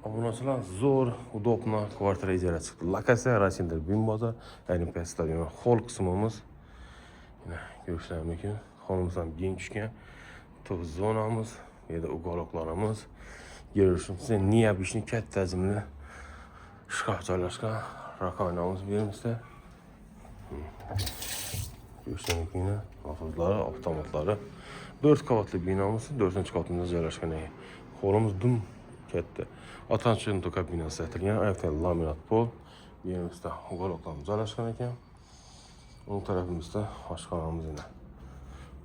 Obunachilar, zo'r, удобно kvartira ijara chiqdi. Lokatsiya Raycenter Bin bozor, Olimpiya stadioni hol qismimiz. Mana ko'rishlar mumkin. Holimiz ham keng tushgan. To'p zonamiz, bu yerda uголокlarimiz. Görüşümüzde необычный katta hajmli shkaf joylashgan. Rakovinamiz bu yerimizda. Ko'rishlar mumkin. Nafozlari, avtomatlari. 4 qavatli binamiz, 4-qavatida joylashgan ekan. Holimiz dum katta. Atanchento kabinasi aytilgan, ayakda laminat pol. Bu yerimizda uголокlarimiz joylashgan ekan. O'ng tarafimizda oshxonamiz yana.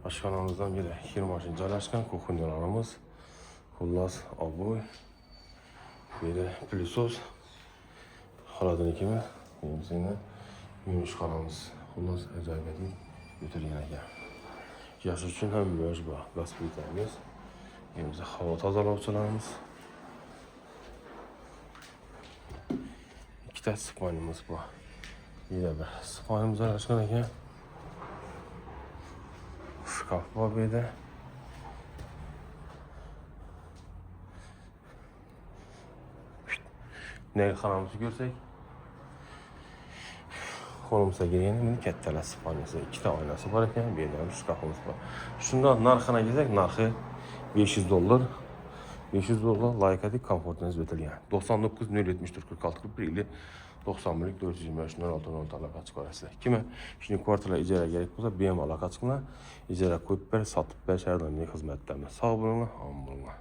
Oshxonamizdan biri kir mashina joylashgan, kuxonyalarimiz. Xullas, oboy. Bu yerda пылесос. Холодильник imiz, endi yumush xonamiz. Xullas, ajoyib o'tilgan ekan. Yashash uchun hamma joy bor. Gaz plitamiz. Endi havo tozalovchilarimiz. Ikkita sponimiz bor. Yerda bir sponimiz joylashgan ekan. Shkaf bor bu yerda. Xonamizni ko'rsak. Qo'limizga kelganda buni kattalar sponisi, ikkita oynasi bor ekan, bu yerda ham shkafimiz bor. Shundan narxini kelsak, narxi $500. $500 loyikadek komfortni o'tilgan. 99 074 46 41 или 91 423 06 06 aloqa chiqa olasizlar. Kime shuni kvartallar ijara kerak bo'lsa, bemalol aloqa chiqinglar. Ijara qo'yib ber, sotib ber, har doimgi xizmatdamiz. Sog' bo'linglar, omon bo'linglar.